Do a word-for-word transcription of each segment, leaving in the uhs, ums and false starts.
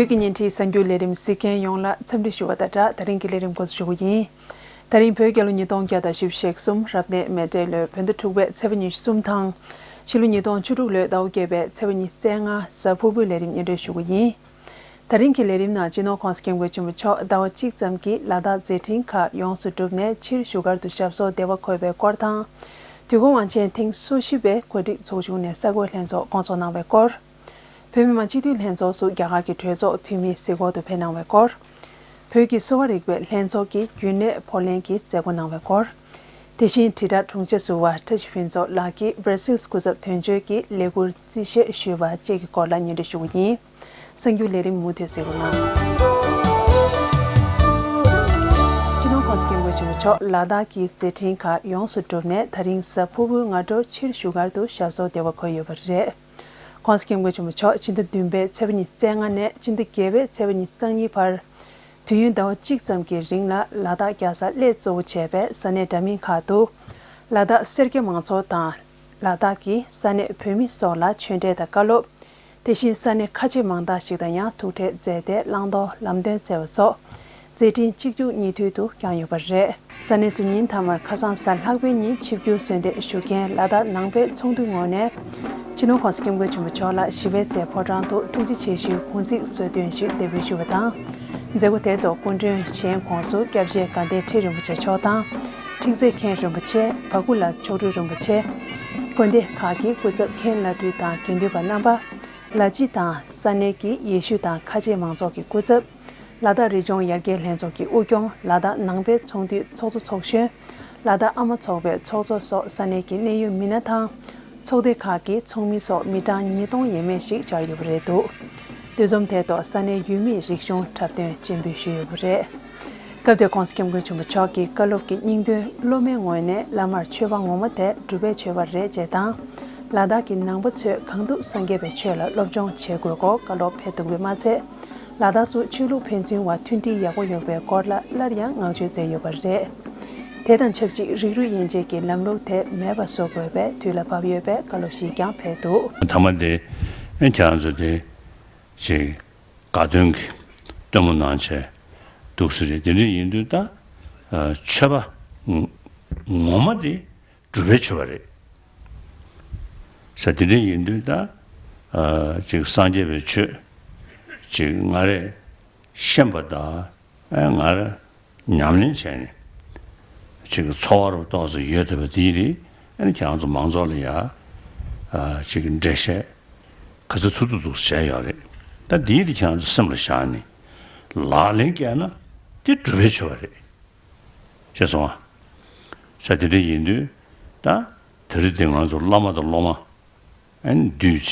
བོད་ཀྱི་བརྙན་འཕྲིན་གསར་འགྱུར་ལས་རིམ་གཟིགས་མཁན་ཡོངས་ལ་འཚམས་འདྲི་ཞུ་བ་དང་སྦྲགས། ད་རིང་གི་ལས་རིམ་འགོ་འཛུགས་ཞུ་གི་ཡིན། ད་རིང་བོད་རྒྱལ་ལོ་ཉིས་སྟོང་བརྒྱ་དང་བཞི་བཅུ་ཞེ་གསུམ་རབ་གནས་མེ་སྤྲེལ་ལོའི་བོད་ཟླ་དྲུག་པའི་ཚེས་པ་ཉི་ཤུ་གསུམ་དང་། ཕྱི་ལོ་ཉིས་སྟོང་བཅུ་དྲུག་ལོའི་ཟླ་བ་བརྒྱད་པའི་ཚེས་པ་ཉི་ཤུ་རྩ་ལྔ་གཟའ་ཕུར་བུའི་ལས་རིམ་སྙན་སྒྲོན་ཞུ་གི་ཡིན། ད་རིང་གི་ལས་རིམ་ནང་སྤྱི་ནོར་༸གོང་ས་༸སྐྱབས་མགོན་ཆེན་པོ་མཆོག་ཟླ་བ་གཅིག་ཙམ་གྱི་ལ་དྭགས་མཛད་འཕྲིན་ཁག་ཡོངས་སུ་གྲུབ་ནས་ཕྱིར་བཞུགས་སྒར་དུ་ཞབས་སོར་བདེ་བར་འཁོད་པའི་སྐོར་དང་། དུས་འཁོར་དབང་ཆེན་ཐེངས་སོ་བཞི་པའི་གོ་སྒྲིག་ཚོགས་ཆུང་ནས་གསར་འགོད་ལྷན་ཚོགས་བསྐོང་ཚོགས་གནང་བའི་སྐོར། བོད་མི་མང་སྤྱི་འཐུས་ལྷན་ཚོགས་སུ་རྒྱ་གར་གྱི་གྲོས་ཚོགས་འཐུས་མི་གཟིགས་སྐོར་དུ་ཕེབས་གནང་བའི་སྐོར། བོད་ཀྱི་གསོ་བ་རིག་པའི་ལྷན་ཚོགས་ཀྱིས་རྒྱུན་ལས་ཕོ་ལྷན་གྱི་མཛད་སྒོ་གནང་བའི་སྐོར། དེ་བཞིན་དྲིལ་བསྒྲགས་དྲུང་ཆེ་ཟུར་པ་བཀྲ་ཤིས་ཕུན་ཚོགས་ལགས་ཀྱིས་བར་སིལ་སྐུ་ཚབ་དོན་གཅོད་ཀྱི་ལས་འཁུར་རྩིས་བཞེས་ཞུས་པ་བཅས་ཀྱི་སྐོར་ལ་སྙན་སྒྲོན་ཞུ་གི་ཡིན། གསར་འགྱུར་ལས་རིམ་མུ་མཐུད་གཟིགས་རོགས་གནང་། སྤྱི་ནོར་༸གོང་ས་༸སྐྱབས་མགོན་ཆེན་པོ་མཆོག་ལ་དྭགས་ཀྱི་མཛད་འཕྲིན་ཁག་ཡོངས་སུ་གྲུབ་ནས་ད་རིང་གཟའ་ཕུར་བུའི་སྔ་དྲོར་ཕྱིར་བཞུགས་སྒར་དུ་ཞབས་སོར་བདེ་བར་འཁོད་ཡོད་པ་རེད། ༸གོང་ས་༸སྐྱབས་མགོན་ཆེན་པོ་མཆོག་ཕྱི་ཟླ་བདུན་པའི་ཚེས་པ་ཉི་ཤུ་རྩ་ལྔ་ནས་ཕྱི་ཟླ་བརྒྱད་པའི་ཚེས་པ་ཉི་ཤུ་རྩ་གཉིས་བར། དུས་ཡུན་ཟླ་བ་གཅིག་ཙམ་གྱི་རིང་ལ་ལ་དྭགས་རྒྱལ་ས་གླེ་གཙོ་བོ་བྱས་པའི་ས་གནས་འདྲ་མིན་ཁག་ཏུ། ལ་དྭགས་སེར་སྐྱ་མང་ཚོགས་དང་། ལ་དྭགས་ཀྱི་ས་གནས་བོད་མི་སོགས་ལ་ཆོས་འབྲེལ་དང་བཀའ་སློབ། དེ་བཞིན་ས་གནས་ཁ་ཆེ་མང་དག་ཞིག་དང་ཡང་ཐུག་འཕྲད་མཛད་དེ་བླང་དོར་ལམ་སྟོན་བསྩལ་བ་སོགས། མཛད་འཕྲིན་གཅིག་མཇུག་གཉིས་མཐུད་དུ་བསྐྱངས་ཡོད་པ་རེད། ས་གནས་སུ་ཉིན་མཐའ་མར་ཁ་སང་གཟའ་ལྷག་པའི་ཉིན་ཆིབས་བསྒྱུར་གསོལ་འདེབས་ཞུ་མཁན་ལ་དྭགས་ནང་པའི་ཚོགས་འདུའི་ངོས་ནས། སྤྱི་ནོར་༸གོང་ས་༸སྐྱབས་མགོན་ཆེན་པོ་མཆོག་ལ་ཞི་བའི་རྩེ་ཕོ་བྲང་དུ་ཐུགས་རྗེ་ཆེ་ཞུའི་གུང་ཚིགས་གསོལ་སྟོན་ཞུས་འདེགས་འབུལ་ཞུས་པ་དང་། མཛད་སྒོ་དེའི་ཐོག་སྐུ་མགྲོན་གཞན་ཁོངས་སུ་སྐྱབས་རྗེ་དགའ་ལྡན་ཁྲི་རིན་པོ་ཆེ་མཆོག་དང་། ཁྲི་ཙེ་མཁན་རིན་པོ་ཆེ། བ་ཀུ་ལ་མཆོག་སྤྲུལ་རིན་པོ་ཆེ། དགོན་སྡེ་ཁག་གི་སྐུ་ཚབ་མཁན་བླ་སྤྲུལ་དང་དགེ་འདུན་པ་རྣམ་པ། ལ་སྤྱི་དང་ས་གནས་ཀྱི་ཡེ་ཤུ་དང་ཁ་ཆེ་མང་ཚོགས་ཀྱི་སྐུ་ཚབ། ལ་དྭགས་རི་ལྗོངས་ཡར་རྒྱས་ལྷན་ཚོགས་ཀྱི་དབུ་སྐྱོང་། ལ་དྭགས་ནང་པའི་ཚོགས་འདུས་ཚོགས་གཙོ་ཚོགས་གཞོན། ལ་དྭགས་ཨ་མ་ཚོགས་པའི་ཚོགས་གཙོ་སོགས་ས་གནས་ཀྱི་གནད་ཡོད་མི་སྣ་དང་། ཚོགས་སྡེ་ཁག་གི་ཚོགས་མི་སོགས་མི་གྲངས་ཉིས་སྟོང་ཡས་མས་ཤིག་བཅར་ཡོད་པ་རེད་འདུག་འདུ་འཛོམས་དེའི་ཐོག་ས་གནས་ཡུལ་མིས་རིག་གཞུང་འཁྲབ་སྟོན་སྤྱན་འབུལ་ཞུས་ཡོད་པ་རེད། སྐབས་དེར་༸གོང་ས་༸སྐྱབས་མགོན་ཆེན་པོ་མཆོག་གིས་བཀའ་སློབ་ཀྱི་སྙིང་དོན། སློབ་མའི་ངོས་ནས་བླ་མར་མཆོད་པ་ངོ་མ་དེ་སྒྲུབ་པས་མཆོད་པ་རེད་ཅེས་དང་། ལ་དྭགས་ཀྱི་ནང་པ་ཚོས་གང་ཐུབ་སངས་རྒྱས་པའི་ཆོས་ལ་སློབ་སྦྱོང་བྱེད་དགོས་སྐོར་བཀའ་སློབ་ཕེབས་འདུག་པས་མ་ཚད། ལ་དྭགས་སུ་ཆོས་ལུགས་ཕན་ཚུན་བར་མཐུན་སྒྲིལ་ཡག་པོ་ཡོང་བའི་སྐོར་ལ་སླར་ཡང་བསྔགས་བརྗོད་མཛད་ཡོད་པ་རེད། དེ་དང་ཆབས་ཅིག་རིགས་རུས་དབྱེ་འབྱེད་ཀྱི་ལམ་ལུགས་དེ་མེད་པ་བཟོ་དགོས་པའི་དུས་ལ་བབ་ཡོད་པའི་བཀའ་སློབ་ཞིག་ཀྱང་ཕེབས་འདུག་ཐ་མ་དེ་ཁྱེད་རང་ཚོ་དེ་ཅིག་དགའ་སྟོན་གྱི་སྟོན་མོ་གནང་བྱས་འདུག་ཟེར་རེད། དེ་འདྲ་ཡིན་དུས་ད་ཨ་མཆོད་པ་ངོ་མ་དེ་སྒྲུབ་པའི་མཆོད་པ་རེད། ས་དེ་འདྲ་ཡིན་དུས་ད་ཨ་ཅིག་སངས་རྒྱས་པའི་ཆོས་ཅིག་ང་རས་ཤེས་པ་དང་ཨ་ང་ར་ཉམས་ལེན་བྱས་ནས་ཅིག་འཚོ་བ་རུ་ཏོག་ཙམ་ཡོད་བསྡད་པ་དེའི་རིགས་ཨ་ནི་ཁྱེད་རང་ཚོ་མང་ཚོགས་ལ་ཡ་ཨ་ཅིག་འགྲེལ་བཤད་ག་ཚོད་ཐུབ་ཐུབ་ཐུབ་བྱས་ཡོད་རེད། ད་དེའི་རིགས་ཁྱེད་རང་ཚོ་སེམས་ལ་བཞག་ནས་ལག་ལེན་བཀལ་ན་དེ་སྒྲུབ་པའི་མཆོད་པ་རེད། ཤེས་སོང་ཨ། ས་དེ་འདྲ་ཡིན་དུས་ད་དེ་རིང་འདི་ང་ཚོ་བླ་མ་དང་སློབ་མ་ཨན་འདུས་བྱས་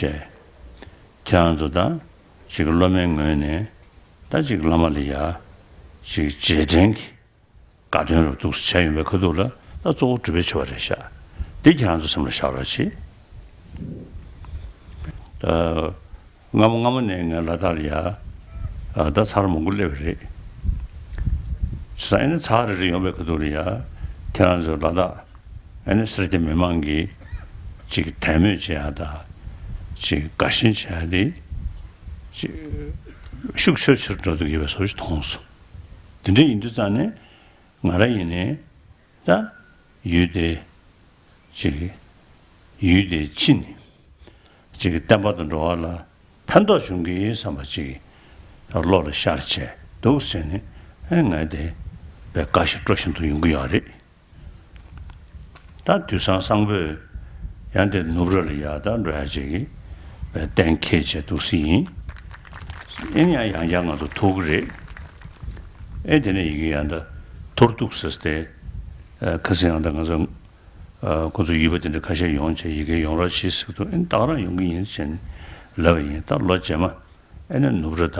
ཁྱེད་རང་ཚོ་ད་ཅིག་སློབ་མའི་ངོས་ནས་ད་ཅིག་བླ་མ་ལ་ཡ་ཅིག་རྗེས་དྲན་གྱི་དགའ་སྟོན་རུ་འདུག་བྱས་ཡོང་བའི་ཁ་ཐུག་ལ་ད་གཙོ་བོ་སྒྲུབ་པའི་མཆོད་པ་རེད་ཤག་འདི་ཁྱེད་རང་ཚོ་སེམས་ལ་བཞག་རོགས་གྱིས། ད། སྔ་མོ་སྔ་མོ་ནས་ངས་ལ་དྭགས་ལ་ཡ། ཨ་ད་ཚར་མང་པོ་སླེབས་པ་རེད། ས་ཨ་ནི་ཚར་རེ་རེ་ཡོང་བའི་ཁ་ཐུག་ལ་ཡ། ཁྱེད་རང་ཚོ་ལ་དྭགས་ཨ་ནི་སེར་སྐྱ་མི་མང་གིས་ཅིག་དད་མོས་བྱེད་ཡ་དང་། ཅིག་དགའ་ཞེན་བྱེད་ཡ་དེ། ཅིག་ཤུགས་ཆེར་ཆེར་འགྲོ་འདུག་ཡོད་པའི་བཟོ་ཞིག་མཐོང་སོང་། དེ་འདྲ་ཡིན་དུས་ཙང་ནས་ང་རང་ཡིན་ནའི་ད་ཡུལ་དེ་ཅིག་ཡུལ་དེ་ཕྱི་ནས། ཅིག་བསྟན་པ་དང་འགྲོ་བ་ལ་ཕན་ཐོགས་བྱུང་གི་བསམ་པ་ཅིག་བློ་ལ་ཤར་བྱས་འདུག་ཟེར་ནས་ཨེ་ང་དེ་བས་དགའ་ཞིང་སྤྲོ་བཞིན་དུ་ཡོང་གི་ཡོད་རེད། ད་དུས་སང་སང་ཕོད་ཡང་དེ་ནུབ་ར་ལ་ཡ་ད་འགྲོ་ཡ་ཅིག་གི་བས་གཏན་འཁེལ་བྱས་འདུག་སེ་ཡིན། ཨེ་ནི་ཡང་ཡང་བསྐྱར་ང་ཚོ་ཐུག་གི་རེད། ཨེ་དེ་ནས་ཡི་གེ་ཡང་ད་ཐོར་འདུག་ཟེར་ཏེ་ཁ་སང་ཡང་ད་ང་ཚོ། ཁོ་ཚོ་ཡུལ་པ་དེ་འདྲ་ཁ་ཤས་ཡོང་བྱས་ཡི་གེ་ཡོང་རོགས་བྱེད་ཟེར་འདུག་ཨེ་ད་ག་རང་ཡོང་གི་ཡིན་ཟེར་ནས་ལབ་པ་ཡིན། ད་ལོ་རྗེས་མ་ཨེ་ནས་ནུབ་ར་ད་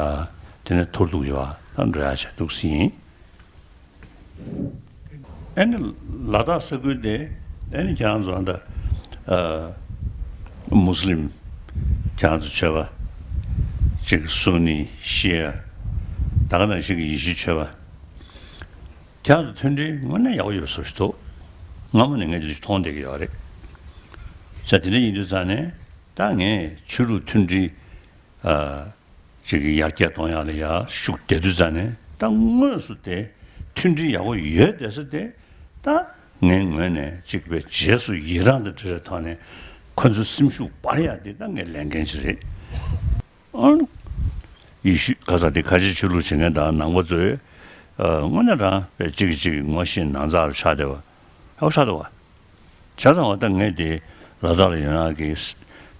དེ་ནས་ཐོར་འདུག་ཡོད་པ་ད་འགྲོ་ཡ་བྱས་འདུག་སེ་ཡིན། ཨེ་ནས་ལ་དྭགས་ས་ཁུལ་དེ་ཨེ་ནས་ཁྱེད་རང་ཚོ་ད་མུ་སི་ལིམ་ཁྱེད་རང་ཚོ་ཆོས་པ་ཅིག་སུ་ནི་ཤི་ཡ་ད་ག་ནང་བཞིན་གྱི་ཡེ་ཤུ་ཆོས་པ། ཁྱེད་རང་ཚོ་མཐུན་སྒྲིལ་དངོས་གནས་ཡག་པོ་ཡོད་པའི་བཟོ་ཞིག་འདུག་སྔ་མོ་ནས་ངས་འདི་མཐོང་བསྡད་ཀྱི་ཡོད་རེད། ས་དེ་འདྲ་ཡིན་དུས་ཙང་ནས་ད་ངས་ཆོས་ལུགས་མཐུན་སྒྲིལ་ཨ་ ཅིག་ཡར་རྒྱས་གཏོང་ཡག་ལ་ཡ་ཤུགས་བསྡད་དུས་ཙང་ནས། ད་དངོས་སུ་དེ་མཐུན་སྒྲིལ་ཡག་པོ་ཡོད་བསྡད་ས་དེ། ད་ངའི་ངོས་ནས་ཅིག་པའི་རྗེས་སུ་ཡི་རང་དང་འབྲེལ་བའི་ཐོག་ནས་ཁོ་ཚོའི་སེམས་ཤུགས་སྤར་ཡག་དེ་ད་ངའི་ལས་འགན་ཅིག་རེད། ཨང་། ཡེ་ཤུ་ག་ས་དེ་ཁ་ཆེ་ཆོས་ལུགས་བྱེད་མཁན་དང་ནང་པ་ཚོས་ཨ་དངོས་གནས་རང་པའི་གཅིག་གིས་གཅིག་ངོ་ཤེས་ན་ཚ་རུ་ཆགས་བསྡད་པ། ཧ་གོ་ཆགས་འདུག་བ། བྱས་ཙང་བ་ད་ངས་དེ་ལ་དྭགས་ལ་ཡོད་ན་གི་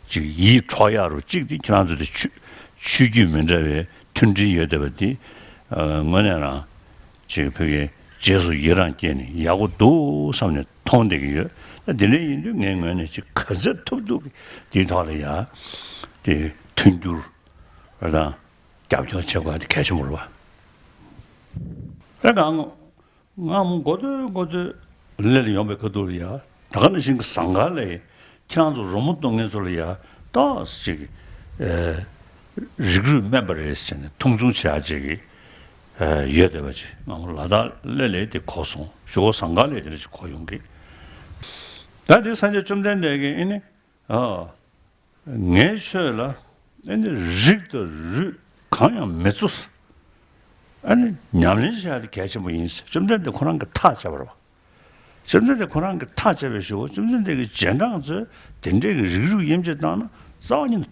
ཅིག་ཡིད་འཕྲོག་ཡག་རུ་གཅིག་དེ་ཁྱེད་རང་ཚོ་དེ་ཆོས་ཆོས་བརྒྱུད་མི་འདྲ་བའི་མཐུན་སྒྲིལ་ཡོད་བསྡད་པ་དེ། ཨ་དངོས་གནས་རང་ཅིག་བོད་ཀྱི་རྗེས་སུ་ཡི་རང་སྐྱེས་ནས་ཡག་པོ་འདུག་བསམ་ནས་མཐོང་བསྡད་ཀྱི་ཡོད། ད་དེ་འདྲ་ཡིན་དུས་ངའི་ངོས་ནས་ཅིག་ག་ཚོད་ཐུབ་ཐུབ་ཀྱིས་དེའི་ཐོག་ལ་ཡ་དེ་མཐུན་འགྱུར་ར་དང་རྒྱབ་སྐྱོར་བྱེད་དགོས་དེ་གལ་ཆེན་པོ་རེད་བ། རེད་གང་། ང་མོ་འགོ་ཐོས་འགོ་ཐོས་ལས་ལ་ཡོང་པའི་ཁ་ཐུག་ལ་ཡ། ད་ག་ནང་བཞིན་གྱི་ཟངས་དཀར་ལས་ཁྱེད་རང་ཚོ་རོལ་མོ་གཏོང་མཁན་ཚོ་ལ་ཡ་ཏོག་ཙམ་ཅིག་ཨེ་རིགས་རུས་དམན་པ་རེད་ཟེར་ནས་མཐོང་ཆུང་བྱེད་ཡག་ཅིག་གི་ཨེ་ཡོད་བསྡད་པ་ཅིག་ང་མོ་ལ་དྭགས་ལས་ལས་དེ་གོ་སོང་། གཞུག་གུ་ཟངས་དཀར་ལས་དེ་འདྲ་ཅིག་གོ་ཡོང་གི། ད་དེ་སངས་རྒྱས་བཅོམ་ལྡན་འདས་ཀྱིས་ཨེ་ནི་ཨ། ངའི་ཆོས་ལ་ཨ་ནི་རིགས་དང་རུས་གང་ཡང་མི་བཙུགས། ཨ་ནི་ཉམས་ལེན་བྱ་ཡག་དེ་གལ་ཆེན་པོ་ཡིན། བཅོམ་ལྡན་འདས་ཁོ་རང་གིས་ཐག་བཅད་པ་རེད་བ། བཅོམ་ལྡན་འདས་ཁོ་རང་གིས་ཐག་བཅད་པའི་གཞུག་གུ་བཅོམ་ལྡན་འདས་ཀྱི་རྗེས་འབྲང་ཚོས་དེ་འདྲའི་གི་རིགས་རུས་དབྱེ་འབྱེད་བཏང་ན་རྩ་བ་ཉིད་ནས་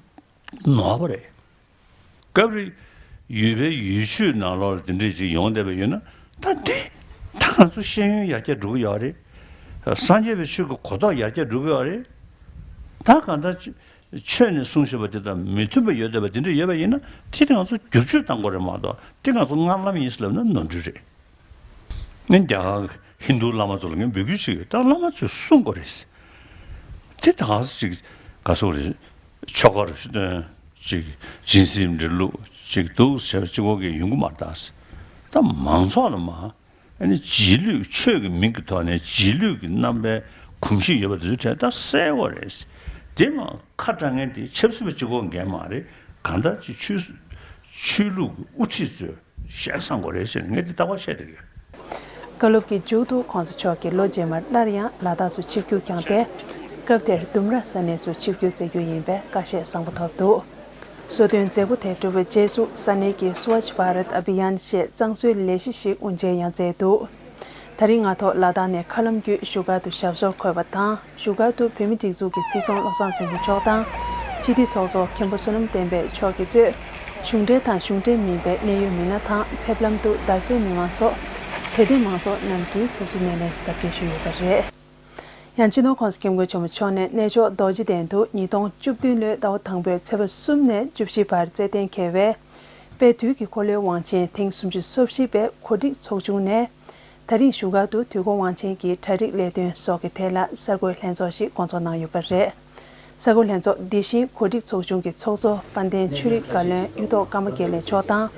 ནོར་བ་རེད། སྐབས་རེ་ཡུལ་པའི་ཡུལ་ཆོས་ནང་ལོགས་ལ་དེ་འདྲས་ཅིག་ཡོང་བསྡད་པ་ཡོད་ན། ད་འདི་ད་ང་ཚོ་ཤེས་ཡོན་ཡར་རྒྱས་འགྲོ་གི་ཡོད་རེད། སངས་རྒྱས་པའི་ཆོས་ཀྱི་གོ་རྟོགས་ཡར་རྒྱས་འགྲོ་གི་ཡོད་རེད། ད་གང་ལྟར་ཆོས་ནས་གསུངས་བཞིན་པ་དེ་དང་མི་མཐུན་པ་ཡོད་བསྡད་པ་དེ་འདྲས་ཡོད་པ་ཡིན་ན། དེ་དེ་ང་ཚོ་བསྒྱུར་བཅོས་གཏང་དགོས་རེད་མ་གཏོགས། དེ་ང་ཚོ་སྔར་ལམ་ཡིན་ཟེར་ལབ་ན་ནོར་འཁྲུལ་རེད། ངས་རྒྱ་གར་ཧིན་རྡུ་བླ་མ་ཚོ་ལ་ངས་འབོད་སྐུལ་བྱེད་ཀྱི་ཡོད། ད་བླ་མ་ཚོས་གསུང་དགོས་རེད། དེ་དག་ཅིག་ག་སོག་རེད། ཆོ་ག་རུ་ཞུ་དོན་ཅིག་སྦྱིན་སྲེག་འབྲི་ལུགས་ཅིག་འདུག་ཟེར་གཅིག་པོ་གིས་ཡོང་གི་མ་རེད་ད། ད་མང་ཚོགས་ལ་མ་ཨ་ནི་རྗེས་ལུས་ཆོས་ཀྱི་མིང་གི་ཐོག་ནས་རྗེས་ལུས་ཀྱི་རྣམ་པའི་གོམས་གཤིས་ཡོད་པ་དེ་ཚོའི་གྲས་ད་སེལ་དགོས་རེད། དེ་མ་ཁ་གྲག་མཁན་དེ་ཆབ་སྲིད་པ་གཅིག་པོ་འགན་མ་རེད། གང་ལྟར་ཅིག་ཆོས་ཆོས་ལུགས་ཀྱི་དབུ་ཁྲིད་ཚོས་གཞས་བསང་དགོས་རེད་ཟེར་ནས་ངས་འདི་ལྟ་བ་བཤད་བསྡད་ཀྱི་ཡོད། བཀའ་སློབ་ཀྱི་མཇུག་ཏུ་༸གོང་ས་མཆོག་གིས་ལོ་རྗེས་མར་སླར་ཡང་ལ་དྭགས་སུ་ཆིབས་བསྒྱུར་བསྐྱངས་ཏེ། སྐབས་དེར་ལྡུམ་ར་ས་གནས་སུ་ཆིབས་བསྒྱུར་མཛད་རྒྱུ་ཡིན་པའི་བཀའ་བཤད་བཟང་པོ་ཐོབ་འདུག། སོ་ཐོན་མཛད་སྒོ་དེ་གྲུབ་པའི་རྗེས་སུ་ས་གནས་ཀྱི་Swachh Bharat Abhiyan ཞེས་གཙང་བཟོའི་ལས་གཞི་ཞིག་དབུ་འབྱེད་ཡང་མཛད་འདུག། ད་རིང་ང་ཐོག་ལ་དྭགས་ནས་མཁའ་ལམ་བརྒྱུད་བཞུགས་སྒར་དུ་ཞབས་སོར་འཁོད་པ་དང་། བཞུགས་སྒར་དུ་བོད་མིའི་སྒྲིག་འཛུགས་ཀྱི་སྲིད་སྐྱོང་བློ་བཟང་སེང་གེ་མཆོག་དང་། སྤྱི་འཐུས་ཚོགས་གཙོ་མཁན་པོ་བསོད་ནམས་བསྟན་འཕེལ་མཆོག་གིས་གཙོས་གཞུང་འབྲེལ་དང་གཞུང་འབྲེལ་མིན་པའི་གནད་ཡོད་མི་སྣ་དང་། ཕེབས་ལམ་དུ་རྡ་སའི་མི་མང་སོགས་དད་ལྡན་མང་ཚོགས་རྣམས་ཀྱིས་ཕེབས་བསུ་སྣེ་ལེན་གཟབ་རྒྱས་ཞུས་ཡོད་པ་རེད། ཡང་སྤྱི་ནོར་༸གོང་ས་༸སྐྱབས་མགོན་ཆེན་པོ་མཆོག་ནས་གནས་མཆོག་རྡོ་རྗེ་གདན་དུ་ཉིས་སྟོང་བཅུ་བདུན་ལོའི་ཟླ་བ་དང་པོའི་ཚེས་པ་གསུམ་ནས་བཅུ་བཞི་བར་རྩེ་གདན་འཁེལ་བའི་དཔལ་དུས་ཀྱི་འཁོར་ལོའི་དབང་ཆེན་ཐེངས་སུམ་ཅུ་སོ་བཞི་པའི་གོ་སྒྲིག་ཚོགས་ཆུང་ནས། ད་རིང་བཞུགས་སྒར་དུ་དུས་འཁོར་དབང་ཆེན་གྱི་གྲ་སྒྲིག་ལས་དོན་སོགས་ཀྱི་ཐད་ལ་གསར་འགོད་ལྷན་ཚོགས་ཤིག་སྐོང་ཚོགས་གནང་ཡོད་པ་རེད། གསར་འགོད་ལྷན་ཚོགས་འདི་བཞིན་གོ་སྒྲིག་ཚོགས་ཆུང་གི་ཚོགས་གཙོ་དཔལ་ལྡན་ཆོས་རིག་བཀའ་བློན་གཡུ་ཐོག་ཀརྨ་དགེ་ལེགས་མཆོག་དང་།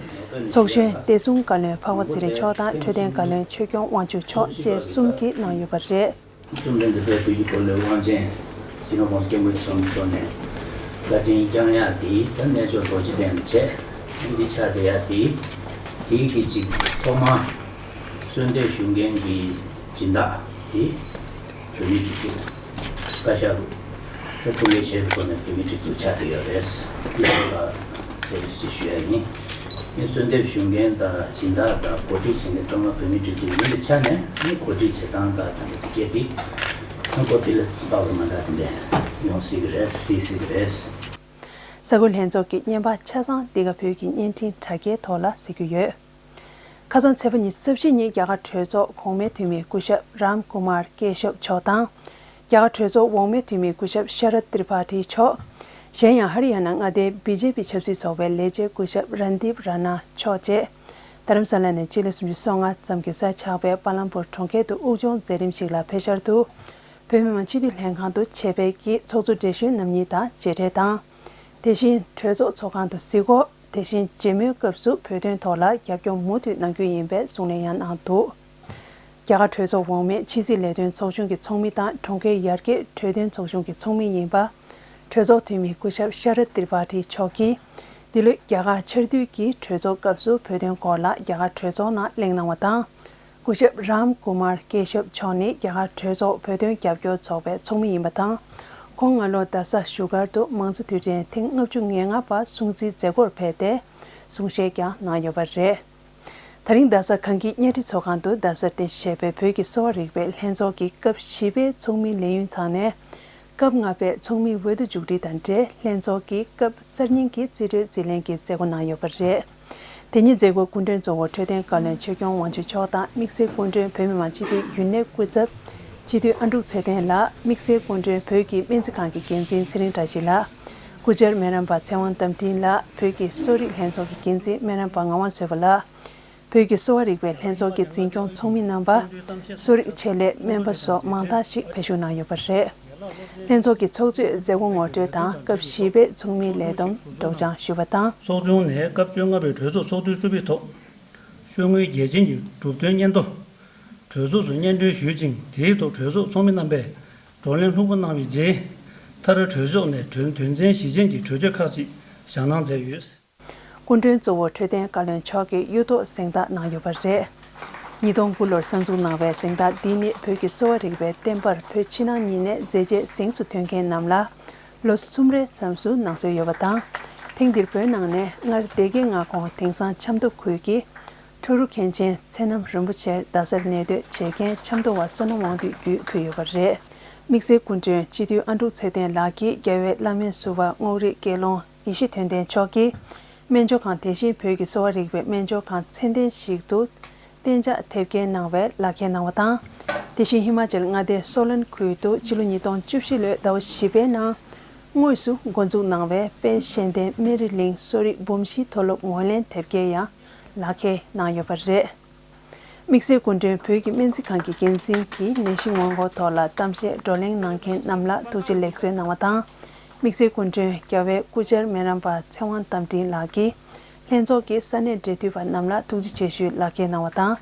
ཚོགས་གཞོན་བདེ་སྲུང་བཀའ་བློན་འཕགས་པ་ཚེ་རིང་མཆོག་དང་། འཕྲོད་བསྟེན་བཀའ་བློན་ཆོས་སྐྱོང་དབང་ཕྱུག་མཆོག་བཅས་གསུམ་གྱིས་གནང་ཡོད་པ་རེད། གསུམ་ལྡན་དུ་ཕེབས་དུས་ཀྱི་འཁོར་ལོའི་དབང་ཆེན་སྤྱི་ནོར་༸གོང་ས་༸སྐྱབས་མགོན་ཆེན་པོ་མཆོག་ནས་བཀའ་དྲིན་བསྐྱང་ཡག་དེ་ད་གནས་མཆོག་རྡོ་རྗེ་གདན་ལ་བྱས། འདི་ཆགས་བསྡད་ཡག་དེ་དེའི་གི་ཅིག་ཐོག་མ་གསོལ་འདེབས་ཞུ་མཁན་གྱི་སྦྱིན་བདག་དེ་བོད་མིའི་སྒྲིག་འཛུགས་བཀའ་ཤག་རུ་ད་ཐུགས་འགན་བཞེས་པའི་ཐོག་ནས་བོད་མིའི་སྒྲིག་འཛུགས་ཆགས་བསྡད་ཡོད་རེད། དེ་ལ་དེ་རེ་ཞིག་ཞུ་ཡ་ཡིན། ངས་གསོལ་འདེབས་ཞུ་མཁན་དང་སྦྱིན་བདག་དང་གོ་སྒྲིག་བྱེད་མཁན་ཚང་མ་བོད་མིའི་སྒྲིག་འཛུགས་ཡིན་པའི་ཆ་ནས་ངས་གོ་སྒྲིག་བྱེད་སྟངས་དང་དེ་འདྲ་དེ་གས་དེ་ཁོང་ཁོ་དེ་ལ་དཔག་པའི་མ་འདྲ་དེ་འདྲ་ཡོང་སྲིད་ཀྱི་རེད། སྲིད་སྲིད་ཀྱི་རེད། གསར་འགོད་ལྷན་ཚོགས་ཀྱི་བརྙན་པར་ཆ་ཚང་འདི་ག་བོད་ཀྱི་བརྙན་འཕྲིན་དྲ་རྒྱའི་ཐོག་ལ་གཟིགས་རྒྱུ་ཡོད། ཁ་སང་ཚེས་པ་ཉི་ཤུ་རྩ་བཞི་ཉིན་རྒྱ་གར་གྲོས་ཚོགས་གོང་མའི་འཐུས་མི་སྐུ་ཞབས་རམ་ཀུ་མར་ཀེ་ཤབ་མཆོག་དང་། རྒྱ་གར་གྲོས་ཚོགས་འོག་མའི་འཐུས་མི་སྐུ་ཞབས་ཤ་རད་ཏྲི་པ་ཏི་མཆོག་གཞན་ཡང་ཧ་རི་ཡ་ན་མངའ་སྡེའི་བི་ཇེ་པི་ཆབ་སྲིད་ཚོགས་པའི་ལས་བྱེད་སྐུ་ཞབས་རན་དིབ་ར་ན་མཆོག་བཅས། རྡ་རམ་ས་ལ་ནས་སྤྱི་ལེ་སུམ་ཅུ་སོ་ལྔ་ཙམ་གྱི་སར་ཆགས་པའི་པ་ལམ་པུར་གྲོང་ཁྱེར་དུ་དབུགས་སྦྱོང་མཛད་རིམ་ཞིག་ལ་ཕེབས་འཆར་འདུག། བོད་མི་མང་སྤྱི་འཐུས་ལྷན་ཁང་དུ་ཆེད་ཕེབས་ཀྱིས་ཚོགས་གཙོ་བགྲེས་གཞོན་རྣམ་གཉིས་དང་མཇལ་འཕྲད་དང་། དེ་བཞིན་གྲོས་ཚོགས་ཚོགས་ཁང་དུ་གཟིགས་སྐོར། དེ་བཞིན་མཇལ་མོལ་སྐབས་སུ་བོད་དོན་ཐོག་ལ་རྒྱབ་སྐྱོར་མུ་མཐུད་གནང་རྒྱུ་ཡིན་པའི་གསུང་གླེང་ཡང་གནང་འདུག། རྒྱ་གར་གྲོས་ཚོགས་འོག་མའི་ཕྱི་སྲིད་ལས་དོན་ཚོགས་ཆུང་གི་ཚོགས་མི་དང་གྲོང་ཁྱེར་ཡར་རྒྱས་གྲོས་དོན་ཚོགས་ཆུང་གི་ཚོགས་མི་ཡིན་པ། གྲོས་ཚོགས་འཐུས་མི་སྐུ་ཞབས་ཤ་རད་ཏྲི་པ་ཏི་མཆོག་གིས། འདི་ལོའི་རྒྱ་གར་ཆར་དུས་ཀྱི་གྲོས་ཚོགས་སྐབས་སུ་བོད་དོན་སྐོར་ལ་རྒྱ་གར་གྲོས་ཚོགས་ནང་གླེང་གནང་བ་དང་། སྐུ་ཞབས་རམ་ཀུ་མར་ཀེ་ཤབ་མཆོག་ནི་རྒྱ་གར་གྲོས་ཚོགས་བོད་དོན་རྒྱབ་སྐྱོར་ཚོགས་པའི་ཚོགས་མི་ཡིན་པ་དང་། ཁོང་སྔ་ལོ་རྡ་ས་བཞུགས་སྒར་དུ་མང་གཙོ་དུས་དྲན་ཐེངས་ལྔ་བཅུ་ང་ལྔ་པ་སྲུང་བརྩིའི་མཛད་སྒོར་ཕེབས་ཏེ། གསུང་བཤད་ཀྱང་གནང་ཡོད་པ་རེད། ད་རིང་རྡ་ས་གངས་སྐྱིད་གཉའ་ཁྲི་ཚོགས་ཁང་དུ་རྡ་སར་རྟེན་གཞི་བྱས་པའི་བོད་ཀྱི་གསོ་བ་རིག་པའི་ལྷན་ཚོགས་ཀྱི་སྐབས་བཞི་པའི་ཚོགས་མིའི་ལས་ཡུན་ཚང་ནས། སྐབས་ལྔ་པའི་ཚོགས་མིའི་འོས་བསྡུ་མཇུག་སྒྲིལ་དང་འབྲེལ་ལྷན་ཚོགས་ཀྱི་སྐབས་གསར་རྙིང་གི་རྩིས་སྤྲོད་རྩིས་ལེན་གྱི་མཛད་སྒོ་གནང་ཡོད་པ་རེད། དེ་ཉིན་མཛད་སྒོར་སྐུ་མགྲོན་གཙོ་བོ་འཕྲོད་བསྟེན་བཀའ་བློན་ཆོས་སྐྱོང་དབང་ཕྱུག་མཆོག་དང་དམིགས་བསལ་སྐུ་མགྲོན་བོད་མི་མང་སྤྱི་འཐུས་རྒྱུན་ལས་སྐུ་ཚབ་སྤྱི་འཐུས་ཨ་འབྲུག་ཚེ་བརྟན་ལགས། དམིགས་བསལ་སྐུ་མགྲོན་བོད་ཀྱི་སྨན་རྩིས་ཁང་གི་འགན་འཛིན་ཚེ་རིང་བཀྲ་ཤིས་ལགས། སྐུ་བཅར་སྨན་རམས་པ་ཚེ་དབང་རྟ་མགྲིན་ལགས། བོད་ཀྱི་གསོ་རིག་ལྷན་ཚོགས་ཀྱི་འགན་འཛིན་སྨན་རམས་པ་ངག་དབང་བཟོད་པ་ལགས། བོད་ཀྱི་གསོ་བ་རིག་པའི་ལྷན་ཚོགས་ཀྱི་འཛིན་སྐྱོང་ཚོགས་མི་རྣམ་པ། གསོ་རིག་ཆེད་ལས་སྨན་པ་སོགས་མང་དག་ཞིག་ཕེབས་ཞུགས་གནང་ཡོད་པ་རེད། ལྷན་ཚོགས་ཀྱི་ཚོགས་གཙོས་མཛད་སྒོ་ངོ་སྤྲོད་དང་སྐབས་བཞི་པའི་ཚོགས་མིའི་ལས་བསྡོམས་སྒྲོག་སྦྱང་ཞུས་པ་དང་། ཚོགས་ཆུང་ནས་སྐབས་བཅོ་ལྔ་པའི་གྲོས་ཚོགས་ཚོགས་དུས་བཅུ་པའི་ཐོག་ཤོག་ངོས་རྒྱལ་ཆེན་གྱི་གྲུབ་དོན་སྙན་ཐོ། གྲོས་ཚོགས་སུ་སྙན་སྒྲོན་ཞུས་ཅིང་། དེའི་ཐོག་གྲོས་ཚོགས་ཚོགས་མི་རྣམ་པས་བགྲོ་གླེང་ལྷུག་པོ་གནང་བའི་རྗེས། མཐར་གྲོས་ཚོགས་ནས་དོན་དོན་ཚན་བཞི་ཅན་གྱི་གྲོས་ཆོད་ཁག་ཅིག་བཞག་གནང་མཛད་ཡོད། སྐུ་མགྲོན་གཙོ་བོ་འཕྲོད་བསྟེན་བཀའ་བློན་མཆོག་གིས་གཡུ་ཐོག་གཟེངས་རྟགས་གནང་ཡོད་པ་རེད། ཉིས་སྟོང་དགུ་ལོར་གསར་འཛུགས་གནང་བའི་གཟེངས་རྟགས་འདི་ནི་བོད་ཀྱི་གསོ་བ་རིག་པའི་བསྟན་པར་བོད་ཕྱི་ནང་གཉིས་ནས་མཛད་རྗེས་གཟེངས་སུ་ཐོན་མཁན་རྣམས་ལ་ལོ་གསུམ་རེའི་མཚམས་སུ་གནང་སྲོལ་ཡོད་པ་དང་། ཐེངས་འདིར་བོད་ནང་ནས་སྔར་སྡེ་དགེ་མངའ་ཁོངས་དེང་སང་ཆབ་མདོ་ཁུལ་གྱི་ཁྲོ་རུ་མཁན་ཆེན་ཚེ་རྣམ་རིན་པོ་ཆེར་རྡ་སར་གནས་སྡོད་བྱེད་མཁན་ཆབ་མདོ་བ་བསོད་ནམས་དབང་འདུས་བརྒྱུད་ཕུལ་ཡོད་པ་རེད། དམིགས་བསལ་སྐུ་མགྲོན་སྤྱི་འཐུས་ཨ་འབྲུག་ཚེ་བརྟན་ལགས་ཀྱིས་རྒྱལ་བའི་བླ་སྨན་ཟུར་པ་རྔོག་རིག་དགེ་སློང་ཡེ་ཤེས་དོན་ལྡན་མཆོག་གིས། སྨན་སྦྱོར་ཁང་དེ་བཞིན་བོད་ཀྱི་གསོ་བ་རིག་པའི་སྨན་སྦྱོར་ཁང་ཚད་ལྡན་ཞིག་ཏུ་གཏན་འཇགས་ཐེབས་སྐྱེལ་གནང་བའི་ལག་ཁྱེར་གནང་བ་དང་། དེ་བཞིན་ཧི་མ་ཅལ་མངའ་སྡེའི་སོ་ལན་ཁུལ་དུ་ཕྱི་ལོ་ཉིས་སྟོང་བཅུ་བཞི་ལོའི་ཟླ་བ་བཞི་པའི་ནང་དངོས་སུ་འགོ་འཛུགས་གནང་བའི་དཔལ་གཤེན་བསྟན་སྨན་རི་གླིང་གསོ་རིག་འབུམ་བཞིའི་མཐོ་སློབ་ངོས་ལེན་ཐེབས་སྐྱེལ་ཡང་ལག་ཁྱེར་གནང་ཡོད་པ་རེད། དམིགས་བསལ་སྐུ་མགྲོན་བོད་ཀྱི་སྨན་རྩིས་ཁང་གི་འགན་འཛིན་གྱིས་ནད་གཞི་སྔོན་འགོག་ཐོག་ལ་གཏམ་བཤད་བགྲོ་གླེང་གནང་མཁན་རྣམས་ལ་ཐུགས་རྗེ་ལེགས་གསོལ་གནང་བ་དང་། དམིགས་བསལ་སྐུ་མགྲོན་རྒྱལ་བའི་སྐུ་བཅར་སྨན་རམས་པ་ཚེ་དབང་རྟ་མགྲིན་ལགས་ཀྱིས་ལྷན་ཚོགས་ཀྱི་ས་གནས་འབྲེལ་མཐུད་པ་རྣམས་ལ་ཐུགས་རྗེ་ཆེ་ཞུའི་ལག་ཁྱེར་གནང་བ་དང་།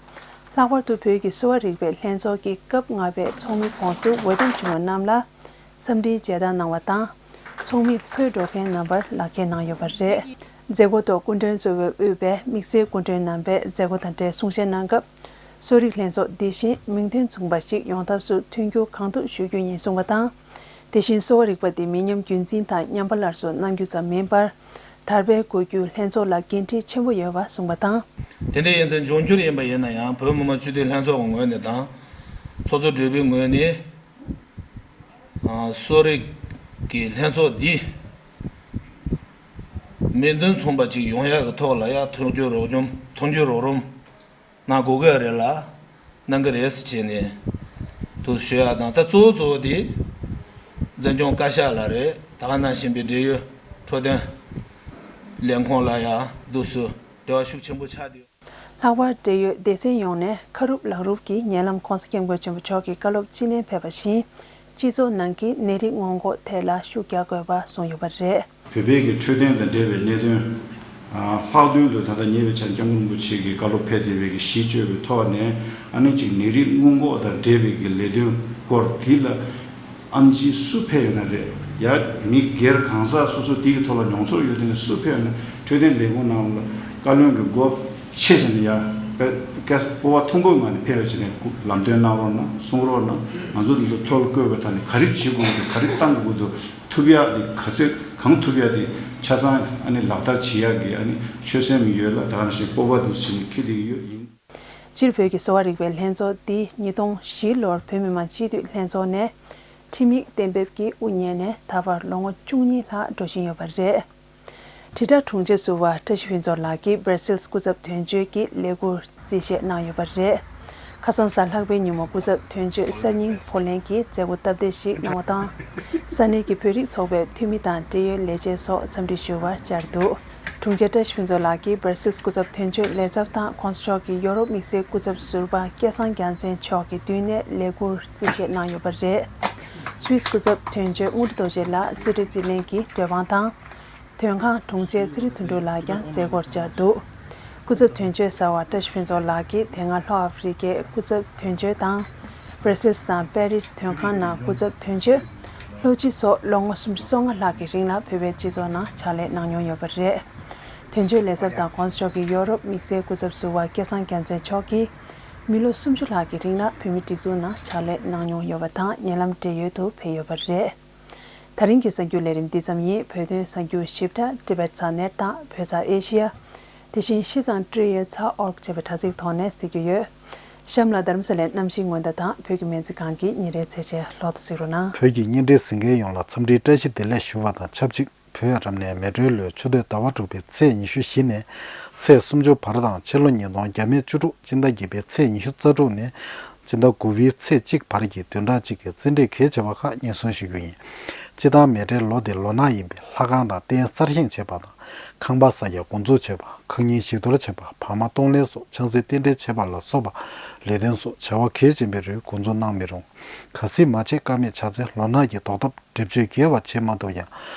ལྷག་པར་དུ་བོད་ཀྱི་གསོ་བ་རིག་པའི་ལྷན་ཚོགས་ཀྱི་སྐབས་ལྔ་པའི་ཚོགས་མི་ཁོངས་སུ་འོས་འདེམས་བྱུང་བ་རྣམས་ལ་འཚམས་འདྲིའི་མཇལ་དར་གནང་བ་དང་། ཚོགས་མི་འཕོས་འགྲོ་མཁན་རྣམ་པར་ལག་ཁྱེར་གནང་ཡོད་པ་རེད། མཛད་སྒོ་ཐོག་སྐུ་མགྲོན་གཙོ་བོས་དབུས་པའི་དམིགས་བསལ་སྐུ་མགྲོན་རྣམ་པས་མཛད་སྒོ་དང་འབྲེལ་གསུང་བཤད་གནང་སྐབས། གསོ་རིག་ལྷན་ཚོགས་འདི་བཞིན་མིང་དོན་མཚུངས་པ་ཞིག་ཡོང་ཐབས་སུ་མཐུན་འགྱུར་གང་ཐུབ་ཞུ་རྒྱུ་ཡིན་གསུངས་པ་དང་། དེ་བཞིན་གསོ་བ་རིག་པ་འདི་མི་ཉམས་རྒྱུན་འཛིན་དང་ཉམས་པ་སླར་གསོ་གནང་རྒྱུ་ཙམ་མིན་པར། དར་སྤེལ་དགོས་རྒྱུ་ལྷན་ཚོགས་ལ་འགན་འཁྲི་ཆེན་པོ་ཡོད་པ་གསུངས་པ་དང་། དེ་འདྲ་ཡིན་ཚེ་འབྱུང་འགྱུར་ཡིན་པ་ཡིན་ན་ཡང་བོད་མི་མང་སྤྱི་འཐུས་ལྷན་ཚོགས་ཀྱི་ངོས་ནས་དང་། ཚོགས་གཙོ་སྦྲེལ་པོའི་ངོས་ནས། ཨ། གསོ་རིག་གི་ལྷན་ཚོགས་འདི་མིང་དོན་མཚུངས་པ་ཅིག་ཡོང་ཡག་གི་ཐོག་ལ་ཡ་མཐུན་འགྱུར་རོགས་རམ་མཐུན་འགྱུར་རོགས་རམ་གནང་དགོས་ཀྱི་རེད་ལ། གནང་གི་རེད་ཟེར་བྱས་ནས་འདུག་ཞུ་ཡག་དང་། ད་གཙོ་བོ་གཙོ་བོ་དེ་འཛིན་སྐྱོང་བཀའ་ཤག་ལ་རེད། ད་ག་ནང་བཞིན་པའི་འབྲེལ་ཡོད་འཕྲོད་བསྟེན་ལས་ཁུངས་ལ་ཡང་འདུག་སུ་འབྲེལ་བ་ཤུགས་ཆེན་པོ་ཆགས་བསྡད་ཡོད། ལྷག་པར་འབྲེལ་ཡོད་སྡེ་ཚན་ཡོངས་ནས་ཁ་རུབ་ལག་རུབ་ཀྱིས་ཉེ་ལམ་༸གོང་ས་༸སྐྱབས་མགོན་ཆེན་པོ་མཆོག་གི་བཀའ་སློབ་ཅི་ནན་ཕེབས་པ་བཞིན། སྤྱི་ཚོགས་ནང་གི་ནད་རིགས་སྔོན་འགོག་ཐད་ལ་ཤུགས་རྒྱག་དགོས་པ་གསུངས་ཡོད་པ་རེད། བོད་པའི་གི་འཕྲོད་བསྟེན་དང་འབྲེལ་བའི་གནད་དོན། ཨ། ལྷག་དོན་དུ་ད་ལྟ་ཉེ་བའི་ཆར་༸སྐྱབས་མགོན་རིན་པོ་ཆེ་གི་བཀའ་སློབ་ཕེབས་བསྡད་པའི་གི་གཞི་བཅོལ་བའི་ཐོག་ནས། ཨ་ནི་གཅིག་ནད་རིགས་སྔོན་འགོག་དང་འབྲེལ་བའི་གི་ལས་དོན་སྐོར་འདི་ལ་ཨེམ་ཆི་སུ་ཕེབས་ཡོད་ན་རེད། ཡ། མི་སྒེར་གང་ཟག་སོ་སོ་དེ་གི་ཐོག་ལ་མྱོང་ཚོར་ཡོད་མཁན་སུ་ཕེབས་ཡོད་ན། འཕྲོད་བསྟེན་ལས་ཁུངས་ནང་ལ་བཀའ་བློན་གི་སྒོ་ཕྱེ་བྱས་ནས། ཡ། པེ་ཀེ་སྤོབས་པ་མཐོན་པོའི་ངང་ནས་ཕེབས་བྱས་ནས་ལམ་སྟོན་གནང་རོགས་གནང་། གསུང་རོགས་གནང་། ང་ཚོ་འདི་ཚོ་ཐོ་ལ་བཀོད་པའི་ཐད་ནས་ག་རེ་བྱེད་དགོས་འདུག་ག་རེ་བཏང་དགོས་འདུག་ཐུབ་ཡག་དེ་ག་ཚོད་གང་ཐུབ་ཡག་དེ་ཆ་ཚང་ཨ་ནི་ལག་བསྟར་བྱེད་ཡག་གི་ཨ་ནི་ཆོད་སེམས་ཡོད་ལ། ད་ག་ནང་བཞིན་སྤོབས་པ་འདུག་བྱས་ནས་འཁྱེར་བསྡད་ཀྱི་ཡོད་ཡིན། སྤྱིར་བོད་ཀྱི་གསོ་བ་རིག་པའི་ལྷན་ཚོགས་འདི་ཉིས་སྟོང་བཞི་ལོར་བོད་མི་མང་སྤྱི་འཐུས་ལྷན་ཚོགས་ནས་ཁྲིམས་ཡིག་གཏན་འབེབས་ཀྱིས་དབུ་བརྙེས་ནས་ད་བར་ལོ་ངོ་བཅུ་གཉིས་ལྷག་འགྲོ་བཞིན་ཡོད་པ་རེད། དྲིལ་བསྒྲགས་དྲུང་ཆེ་ཟུར་པ་བཀྲ་ཤིས་ཕུན་ཚོགས་ལགས་ཀྱིས་སྦར་སིལ་སྐུ་ཚབ་དོན་གཅོད་ཀྱི་ལས་ཁུར་རྩིས་བཞེས་གནང་ཡོད་པ་རེད། ཁ་སང་གཟའ་ལྷག་པའི་ཉིན་མོ་སྐུ་ཚབ་དོན་གཅོད་གསར་རྙིང་བགྲོ་གླེང་གི་མཛད་སྒོ་སྟབས་བདེ་ཞིག་གནང་བ་དང་། ས་གནས་ཀྱི་བོད་རིགས་ཚོགས་པའི་འཐུས་མི་དང་འབྲེལ་ཡོད་ལས་བྱེད་སོགས་འཚམས་འདྲི་ཞུ་བར་བཅར་འདུག་དྲུང་ཆེ་བཀྲ་ཤིས་ཕུན་ཚོགས་ལགས་ཀྱིས་སྦར་སིལ་སྐུ་ཚབ་དོན་གཅོད་ལས་ཚབ་དང་། ༸གོང་ས་མཆོག་གིས་ཡོ་རོབ་དམིགས་བསལ་སྐུ་ཚབ་ཟུར་པ་སྐལ་བཟང་རྒྱལ་མཚན་མཆོག་གི་མདུན་ནས་ལས་ཁུར་རྩིས་བཞེས་གནང་ཡོད་པ་རེད། སུད་སི་སྐུ་ཚབ་དོན་གཅོད་དངོས་གྲུབ་རྡོ་རྗེ་ལགས་རྩིས་སྤྲོད་རྩིས་ལེན་གྱི་འགྲོ་དབང་དང་། དོན་ཁང་དྲུང་ཆེ་ཚེ་རིང་དོན་གྲུབ་ལགས་ཀྱང་མཛད་སྒོར་བཅར་འདུག་སྐུ་ཚབ་དོན་གཅོད་གསར་པ་བཀྲ་ཤིས་ཕུན་ཚོགས་ལགས་ཀྱིས་དེ་སྔ་ལྷོ་ཨ་ཧྥེ་རི་ཁའི་སྐུ་ཚབ་དོན་གཅོད་དང་། སྦར་སིལ་དང་པེ་རིས་དོན་ཁང་ནང་སྐུ་ཚབ་དོན་གཅོད། ལྷོ་སྤྱི་སོགས་ལོ་ངོ་སུམ་ཅུ་སོ་ལྔ་ལྷག་གི་རིང་ལ་བོད་པའི་སྤྱི་ཚོགས་ནང་ཕྱག་ལས་གནང་མྱོང་ཡོད་པ་རེད། དོན་གཅོད་ལས་ཚབ་དང་༸གོང་ས་མཆོག་གི་ཡོ་རོབ་དམིགས་བསལ་སྐུ་ཚབ་ཟུར་པ་སྐལ་བཟང་རྒྱལ་མཚན་མཆོག་གིས་མི་ལོ་སུམ་ཅུ་ལྷག་གི་རིང་ལ་བོད་མིའི་སྒྲིག་འཛུགས་ནང་ཕྱག་ལས་གནང་མྱོང་ཡོད་པ་དང་། ཉེ་ལམ་བགྲེས་ཡོལ་དུ་ཕེབས་ཡོད་པ་རེད། ད་རིང་གི་གསར་འགྱུར་ལས་རིམ་འདི་ཙམ་ཡིན། བོད་དོན་གསར་འགྱུར་ཞིབ་ཕྲ་ཊི་བེཊ་ས་གནས་དང་བོད་ས་ཨེ་ཤི་ཡ། དེ་བཞིན་ཤིས་ཙང་ཀྲི་ཡེ་ཚ་ཨོར་ཅེས་པའི་དྲ་ཚིགས་ཐོག་ནས་གཟིགས་རྒྱུ་ཡོད། གཤམ་ལ་རྡ་རམ་ས་ལའི་གནམ་གཤིས་སྔོན་བརྡ་དང་བོད་ཀྱི་སྨན་རྩིས་ཁང་གི་ཉིན་རེའི་ཚེས་བཅད་ལོག་ཏུ་གཟིགས་རོགས་གནང་། བོད་ཀྱི་བརྙན་འཕྲིན་གཟིགས་མཁན་ཡོངས་ལ་འཚམས་འདྲིའི་བཀྲ་ཤིས་བདེ་ལེགས་ཞུ་བ་དང་ཆབས་ཅིག་བོད་རབ་གནས་མེ་སྤྲེལ་ལོའི་ཆུ་སྟོད་ཟླ་བ་དྲུག་པའི་ཚེས་ཉི་ཤུ་བཞི་ནས་ཚེས་སུམ་ཅུ་བར་དང་ཕྱི་ལོ་ཉིས་སྟོང་བརྒྱ་མེད་བཅུ་དྲུག་སྤྱི་ཟླ་བརྒྱད་པའི་ཚེས་ཉི་ཤུ་རྩ་དྲུག་ནས་སྤྱི་ཟླ་དགུ་པའི་ཚེས་གཅིག་བར་གྱི་བདུན་ཕྲག་གཅིག་གི་རྩིས་འབྲས་གལ་ཆེ་བ་ཁག་སྙན་སེང་ཞུ་རྒྱུ་ཡིན། སྤྱིར་བཏང་མེ་སྤྲེལ་ལོ་འདི་ལོ་ནག་ཡིན་པས་ལྷ་ཁང་དང་རྟེན་གསར་བཞེངས་བྱེད་པ་དང་ཁང་པ་ས་རྒྱ་འགོ་འཛུགས་བྱེད་པ། ཁང་རྙིང་ཞིག་གཏོར་བྱེད་པ། བག་མ་གཏོང་ལེན་སོགས་ཆང་སའི་རྟེན་འབྲེལ་བྱེད་པ་ལ་སོགས་པ་ལས་དོན་སོགས་བྱ་བ་གལ་ཆེན་པོའི་རིགས་འགོ་འཛུགས་གནང་མི་རུང་། གལ་སྲིད་མ་བྱེད་ཀ་མེད་ཆགས་ཚེ་ལོ་ནག་གི་ཟློག་ཐབས་སྒྲིབ་སྦྱོར་རྒྱས་པ་བྱེད་མ་ཐུབ་ཀྱང་།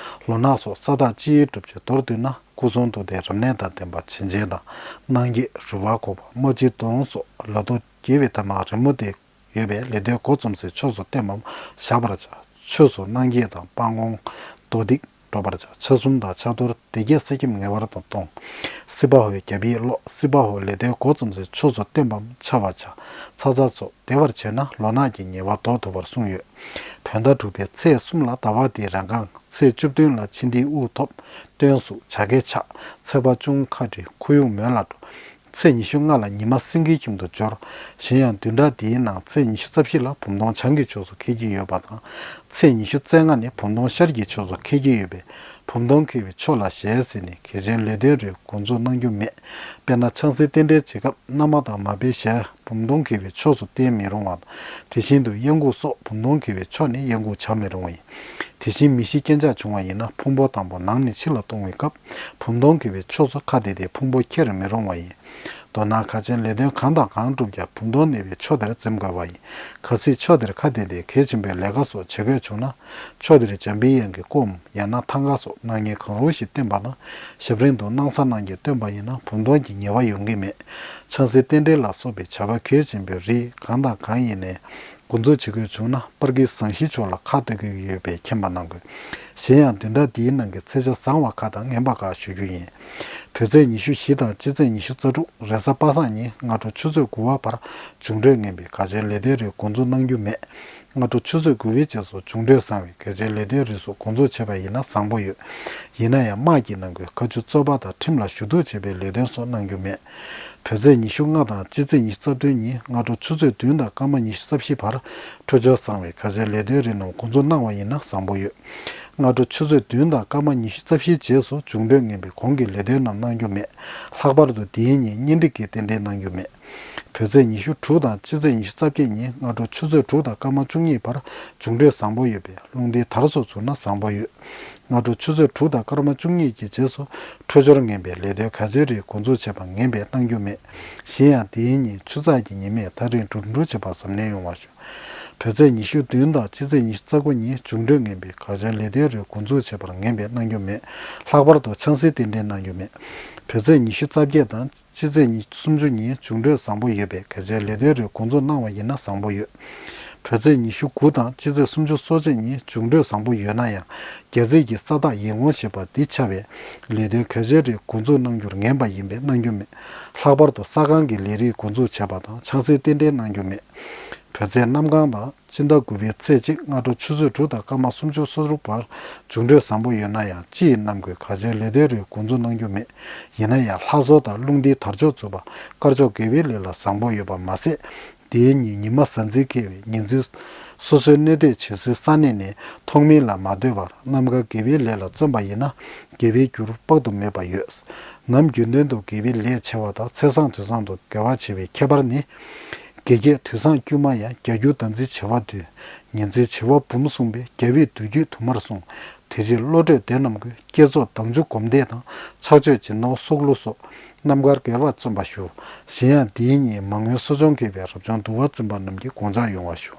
ལོ་ནག་སོགས་ས་བདག་སྤྱི་ཡི་སྒྲུབ་མཆོད་མདོར་བསྡུས་ན་སྐུ་གསུང་ཐུགས་ལྡན་རབ་གནས་དང་ལྡན་པ་བྱིན་ཅན་དང་། གནང་སྐྱེས་རུས་པ་འགུགས་པ་རྨ་འབྱི་གདོང་སོགས་ལ་ཐོག་དགེ་བའི་ཐ་མག་རི་མོ་སྟེ་ཡོད་པས་ལེགས་ལྡན་སྒོ་རྩོམ་སའི་ཕྱོགས་སུ་བརྟན་པའམ་བཞག་པར་བྱ། ཆོས་སུ་གནང་སྐྱེས་དང་སྤང་སྐོང་མདོ་སྡིག་སྒྲོག་པར་བྱ། ཆ་གསུམ་དང་ཕྱག་རྡོར་སྡེ་བརྒྱད་གསེར་སྐྱེམས་ངེས་པར་དུ་གཏོང་། སྲིད་པ་ཧོས་རྒྱ་བིས་ཀློག། སྲིད་པ་ཧོས་ལེགས་ལྡན་སྒོ་རྩོམ་སའི་ཕྱོགས་སུ་བརྟན་པའམ་འཆའ་བར་བྱ། ཚ་ཚ་སོགས་བདེ་བར་བྱས་ན་ལོ་ནག་གི་ཉེས་པ་ཟློག་ཐུབ་པར་གསུངས་ཡོད། བོད་ཟླ་དྲུག་པའི་ཚེས་གསུམ་ལ་ཟླ་བ་འདིའི་རང་རྐང་ཚེས་བཅུ་བདུན་ལ་མཆིན་དིལ་དབུགས་ཐོབ། སྟོན་གཟུགས་བྱ་སྐད་ཆག། ཚེས་པ་ཆུང་ཁ་འབྲི་ཁུ་ཡུག་མོན་ལ་འགྲོ། ཚེས་ཉི་ཤུ་ལྔ་ལ་ཉི་མ་སེང་གེའི་ཁྱིམ་དུ་འབྱོར། གཞན་ཡང་བདུན་ཕྲག་འདིའི་ནང་ཚེས་ཉི་ཤུ་རྩ་བཞི་ལ་བུམ་སྟོང་བྱང་གི་ཕྱོགས་སུ་འཁེལ་གྱི་ཡོད་པ་དང་། ཚེས་ཉི་ཤུ་རྩ་ལྔ་ནི་བུམ་སྟོང་ཤར་གྱི་ཕྱོགས་སུ་འཁེལ་གྱི་ཡོད་པས། བུམ་སྟོང་འཁེལ་བའི་ཕྱོགས་ལ་ཞལ་གཟིགས་ནས་གལ་ཆེན་ལས་དོན་རེ་འགོ་འཛུགས་གནང་རྒྱུ་མེད། དཔེར་ན་ཆང་སའི་རྟེན་འབྲེལ་བྱེད་སྐབས་མནའ་མ་དང་མ་པའི་ཞལ་བུམ་སྟོང་འཁེལ་བའི་ཕྱོགས་སུ་བསྟན་མི་རུང་བ་དང་། དེ་བཞིན་དུ་གཡང་འགུགས་སོགས་བུམ་སྟོང་འཁེལ་བའི་ཕྱོགས་ནས་གཡང་འགུགས་བྱ་མི་རུང་བ་ཡིན། དེ་བཞིན་མི་ཤི་རྐྱེན་ཆག་བྱུང་བ་ཡིན་ན་ཕུང་པོ་དང་པོ་ནང་ནས་ཕྱི་ལ་གཏོང་བའི་སྐབས་བུམ་སྟོང་འཁེལ་བའི་ཕྱོགས་སུ་ཁ་གཏད་དེ་ཕུང་པོ་འཁྱེར་མི་རུང་བ་ཡིན། མདོར་ན་ཁ་ཆེན་ལས་དོན་གང་དང་གང་བསྒྲུབ་ཀྱང་བུམ་སྟོང་གནས་པའི་ཕྱོགས་དེར་འཛེམ་དགོས་པ་ཡིན། གལ་སྲིད་ཕྱོགས་དེར་ཁ་གཏད་དེ་གལ་ཆེན་པོའི་ལས་ཀ་སོགས་བྱེད་དགོས་བྱུང་ན། ཕྱོགས་དེར་འཇམ་པའི་དབྱངས་ཀྱི་སྐུའམ་ཡང་ན་ཐང་ག་སོགས་སྣང་བརྙན་གང་རུང་ཞིག་བསྟན་པ་དང་། ཞབས་རིམ་དུ་སྣང་གསལ་སྣང་བརྒྱད་བསྟན་པ་ཡིན་ན་བུམ་སྟོང་གི་ཉེས་པ་ཡོང་གི་མེད། ཆང་སའི་རྟེན་འབྲེལ་ལ་སོགས་པའི་བྱ་བ་གལ་ཆེན་པོའི་རིགས་གང་དང་གང་ཡིན་ནའི། འགོ་འཛུགས་བྱེད་དགོས་བྱུང་ན་པར་གྱི་ཟངས་གཞི་ཕྱོགས་ལ་ཁ་གཏད་དགོས་ཀྱི་ཡོད་པས་མཁྱེན་པ་གནང་དགོས། གཞན་ཡང་བདུན་ཕྲག་འདིའི་ནང་གི་ཚེས་ཆ་བཟང་བ་ཁག་དང་ངན་པ་ཁག་ཞུ་རྒྱུ་ཡིན། བོད་ཚེས་ཉི་ཤུ་བཞི་དང་སྤྱི་ཚེས་ཉི་ཤུ་རྩ་དྲུག་རེས་གཟའ་པ་སངས་ཉིན་སྔ་དྲོ་ཆུ་ཚོད་དགུ་པ་བར་འབྱུང་འཕྲོད་ངན་པའི་གལ་ཆེན་ལས་དོན་རེ་འགོ་འཛུགས་གནང་རྒྱུ་མེད། སྔ་དྲོ་ཆུ་ཚོད་དགུ་པའི་རྗེས་སུ་འབྱུང་འཕྲོད་བཟང་བའི་གལ་ཆེན་ལས་དོན་རེ་སོགས་འགོ་འཛུགས་བྱས་པ་ཡིན་ན་བཟང་པོ་ཡོད། ཡིན་ན་ཡང་དམག་གི་ནང་ཁུལ་བཀའ་བཀྱོན་རྩོད་པ་དང་ཁྲིམས་ལ་ཞུ་གཏུག་བྱེད་པའི་ལས་དོན་སོགས་གནང་རྒྱུ་མེད། བོད་ཚེས་ཉི་ཤུ་ལྔ་དང་སྤྱི་ཚེས་ཉི་ཤུ་རྩ་བདུན་ཉིན་སྔ་དྲོ་ཆུ་ཚོད་བདུན་དང་སྐར་མ་ཉི་ཤུ་རྩ་བཞི་བར་འཕྲོད་སྦྱོར་བཟང་བའི་གལ་ཆེན་ལས་དོན་རིགས་རྣམས་འགོ་འཛུགས་གནང་བ་ཡིན་ན་བཟང་པོ་ཡོད། སྔ་དྲོ་ཆུ་ཚོད་བདུན་དང་སྐར་མ་ཉི་ཤུ་རྩ་བཞིའི་རྗེས་སུ་འབྱུང་འཕྲོད་ངན་པའི་གོང་གི་ལས་དོན་རྣམས་གནང་རྒྱུ་མེད། ལྷག་པར་དུ་འདིའི་ཉིན་གཉེན་སྒྲིག་གི་རྟེན་འབྲེལ་གནང་རྒྱུ་མེད། བོད་ཚེས་ཉི་ཤུ་དྲུག་དང་སྤྱི་ཚེས་ཉི་ཤུ་རྩ་བརྒྱད་ཉིན་སྔ་དྲོ་ཆུ་ཚོད་དྲུག་དང་སྐར་མ་བཅུ་གཉིས་བར་འབྱུང་འཕྲོད་བཟང་པོ་ཡོད་པས་རླུང་རྟའི་དར་སོགས་བྱུང་ན་བཟང་པོ་ཡོད། སྔ་དྲོ་ཆུ་ཚོད་དྲུག་དང་སྐར་མ་བཅུ་གཉིས་ཀྱི་རྗེས་སུ་འཕྲོད་སྦྱོར་ངན་པའི་ལས་དོན་གལ་ཆེན་རིགས་འགོ་འཛུགས་བྱས་པ་ངན་པས་གནང་རྒྱུ་མེད། གཞན་ཡང་དེའི་ཉིན་ཆུ་ཚགས་ཀྱི་ཉི་མས་ཐག་རིང་འགྲུལ་འགྲུལ་བྱེད་པར་གཟབ་ནན་ཡོང་བ་ཞུ། བོད་ཚེས་ཉི་ཤུ་བདུན་དང་སྤྱི་ཚེས་ཉི་ཤུ་རྩ་དགུ་ཉིན་འབྱུང་འཕྲོད་ངན་པའི་གལ་ཆེན་ལས་དོན་རིགས་འགོ་འཛུགས་བྱེད་པར་ངན་པས་གནང་རྒྱུ་མེད། ལྷག་པར་དུ་ཆང་སའི་རྟེན་འབྲེལ་གནང་རྒྱུ་མེད། བོད་ཚེས་ཉི་ཤུ་རྩ་བརྒྱད་དང་། སྤྱི་ཚེས་ཉི་ཤུ་སུམ་ཅུ་ཉིན་འབྱུང་འཕྲོད་བཟང་པོ་ཡོད་པས་གལ་ཆེན་ལས་དོན་རེ་འགོ་འཛུགས་གནང་བ་ཡིན་ན་བཟང་པོ་ཡོད། བོད་ཚེས་ཉི་ཤུ་དགུ་དང་སྤྱི་ཚེས་སུམ་ཅུ་སོ་གཅིག་ཉིན་འབྱུང་འཕྲོད་བཟང་པོ་ཡོད་ན་ཡང་རྒྱལ་སྲིད་ཀྱི་ས་རྟགས་ཡིད་འོང་ཞེས་པ་འདི་འཆའ་བས་ལས་དོན་གལ་ཆེན་རེ་འགོ་འཛུགས་གནང་རྒྱུར་ངན་པ་ཡིན་པས་གནང་རྒྱུ་མེད། ལྷག་པར་དུ་ས་ཁང་གི་ལས་རིགས་འགོ་འཛུགས་བྱས་པ་དང་ཆང་སའི་རྟེན་འབྲེལ་གནང་རྒྱུ་མེད། བོད་ཚེས་གནམ་གང་དང་། སྤྱི་ཟླ་དགུ་པའི་ཚེས་གཅིག་སྔ་དྲོ་ཆུ་ཚོད་དྲུག་དང་སྐར་མ་སུམ་ཅུ་སོ་དྲུག་བར་འབྱུང་འཕྲོད་བཟང་པོ་ཡོད་ན་ཡང་སྤྱི་ཡི་རྣམ་ཀུན་གལ་ཆེན་ལས་དོན་རེ་འགོ་འཛུགས་གནང་རྒྱུ་མེད། ཡིན་ན་ཡང་ལྷ་གསོལ་དང་རླུང་རྟའི་དར་ལྕོག་འཚུབ་པ་དཀར་ཕྱོགས་དགེ་བའི་ལས་ལ་བཟང་པོ་ཡོད་པ་མ་ཟད། དེའི་ཉིན་ཉི་མ་གཟའ་འཛིན་སྐྱེ་བའི་ཉིན་མཚན། སོ་སོའི་གནས་སྡོད་བྱེད་སའི་ས་གནས་ནས་ཐོག་མེད་ལ་མ་སྡོད་པར་རྣམ་དཀར་དགེ་བའི་ལས་ལ་བརྩོན་པ་ཡིན་ན་དགེ་བའི་རྒྱུར་དཔག་ཏུ་མེད་པ་ཡོད། ནམ་རྒྱུན་དོན་དུ་དགེ་བའི་ལས་ཆེ་བ་དང་ཚེས་བཟང་དུས་བཟང་དུ་དགེ་བ་ཆེ་བའི་ཁྱད་པར་ནི། དགེ་རྒྱས་དུས་བཟང་དཀྱུས་མ་ཡང་བརྒྱ་འགྱུར་ཟླ་འཛིན་བྱེ་བ་བསྡུས། ཉིན་མཚན་བྱེ་བ་འབུམ་གསུངས་པས་རྒྱལ་བས་བསྡུས་རྒྱུད་དུ་མར་གསུངས། དེ་ཕྱིར་བློ་གྲོས་ལྡན་རྣམས་ཀྱིས་བསྐྱེད་རྫོགས་བདག་འཇུག་སྒོམ་བཟླས་དང་ཕྱག་མཆོད་སྦྱིན་གཏོང་གསོག་བླུ་སོགས་རྣམ་དཀར་དགེ་བར་བརྩོན་པར་ཞུ། གཞན་ཡང་འདིའི་ཉིན་མ་དངུལ་གསོ་སྦྱོང་མཁས་པའི་རབ་བྱུང་འདུལ་བ་འཛིན་པ་རྣམས་ཀྱིས་དགོངས་འཇགས་ཡོང་བར་ཞུ།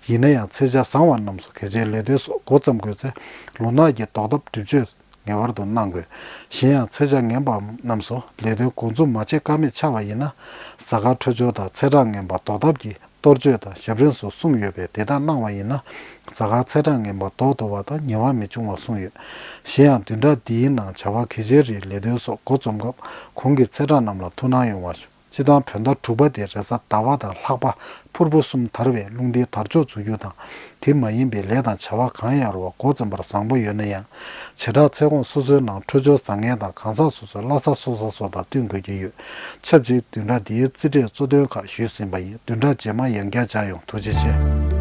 ཡིན་ན་ཡང་ཚེས་ཆ་བཟང་བ་རྣམས་སུ་གལ་ཆེའི་ལས་དོན་སོགས་འགོ་བརྩམ་དགོས་ཚེ་ལོ་ནག་གི་ཟློག་ཐབས་སྒྲིབ་བཅོས་ངེས་པར་དུ་གནང་དགོས། གཞན་ཡང་ཚེས་ཆ་ངན་པ་རྣམས་སུ་ལས་དོན་འགོ་འཛུགས་མ་བྱེད་ཀ་མེད་ཆགས་པ་ཡིན་ན། གཟའ་སྐར་འཕྲོད་སྦྱོར་དང་ཚེས་གྲངས་ངན་པ་ཟློག་ཐབས་ཀྱི་གཏོར་བཅོས་དང་ཞབས་རིམ་སོགས་གསུངས་ཡོད་པས་དེ་དག་གནང་བ་ཡིན་ན། གཟའ་སྐར་ཚེས་གྲངས་ངན་པ་ཟློག་ཐུབ་པ་དང་ཉེས་པ་མི་འབྱུང་བ་གསུངས་ཡོད། གཞན་ཡང་བདུན་ཕྲག་འདིའི་ནང་བྱ་བ་གལ་ཆེན་རེའི་ལས་དོན་སོགས་འགོ་རྩོམ་སྐབས་གོང་གི་ཚེས་གྲངས་རྣམས་ལ་ཐུགས་སྣང་ཡོང་བ་ཞུ། སྤྱི་བཏང་བོད་ཟླ་དྲུག་པ་དེ་རེས་གཟའ་ཟླ་བ་དང་ལྷག་པ་ཕུར་བུ་གསུམ་དར་བའི་རླུང་རྟའི་དར་ལྕོག་འཛུགས་རྒྱུ་དང་། དེ་མ་ཡིན་པའི་ལས་དང་བྱ་བ་གང་ཡང་རུང་བ་འགོ་བརྩམས་པར་བཟང་པོ་ཡོད་ན་ཡང་། བྱེ་བྲག་ཚེ་གོང་སོ་སོའི་ནང་འཕྲོད་སྦྱོར་བཟང་ངན་དང་གང་ཟག་སོ་སོའི་བླ་གཟའ་སྲོག་གཟའ་སོགས་དང་བསྟུན་དགོས་ཀྱི་ཡོད། ཆབས་ཅིག་བདུན་ཕྲག་འདིའི་རྩིས་འབྲས་གཙོ་དོན་ཁག་ཞུས་ཟིན་པ་ཡིན། བདུན་ཕྲག་རྗེས་མ་ཡང་བསྐྱར་མཇལ་ཡོང་། ཐུགས་རྗེ་ཆེ།